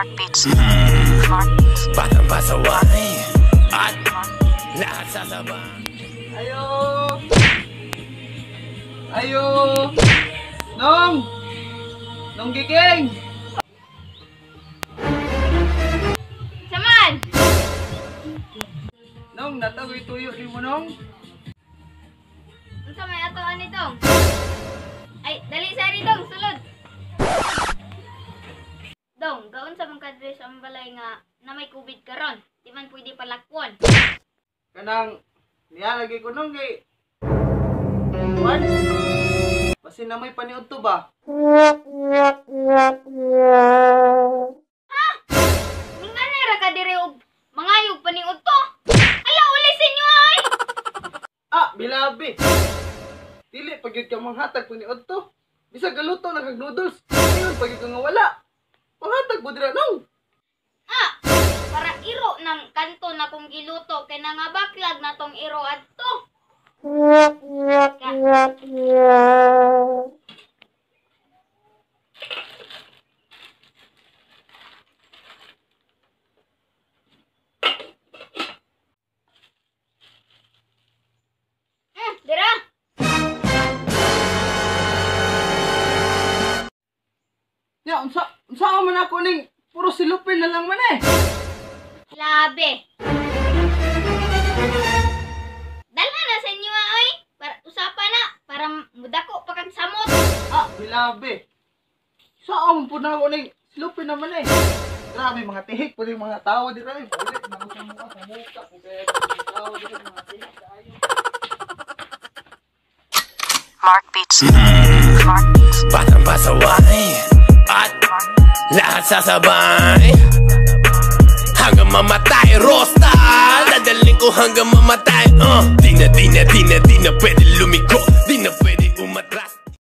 Mark Beats. Mark Beats. Batang pasaway at lahat sasabay. Ayo! Ayo! Nong! Nong Giking! Saman! Nong, natagoy tuyo ni mo, Nong. Unsa may ato ani dong? Ay, dali sa ari dong, sulod. Dong, gaun sa mong kadre sa among balay nga na may COVID karon. Di man pwede palakwon. Kanang, niya lagi ko, Nong, kay... Juan? Basin na may paniod to ba? Ning ra ka dire og mangayog paniud to. Ala, uli sa inyo ay. Ah, bilabi! Dili, pag yun ka manghatag paniod to. Bisag galuto na kag noodles. Ayun, pag yun ka nga wala. Panghatag mo dira, Nong! Ah, para iro ng kanto na kong giluto kay nga baklag na tong iro adto. Ka. Dira. Ya, unsa man ako ning puro silupin na lang man eh. Labi. Dalha na sa inyo ay. Para usapan na para mudako pa kang samot. Ah, bilabi. Saan po na ako ning silupin naman eh. Grabe mga tihik po yung mga tao dito eh. Ulit na sa mukha sa mukha po kaya mga tao dito mga tihik kaayo. Mark Beats. Mark Beats. Batang pasaway at lahat sasabay. Hanggang mamatay, rosta. Dadaling ko hanggang mamatay. Di na, di na, di na, di na pwede lumiko. Di na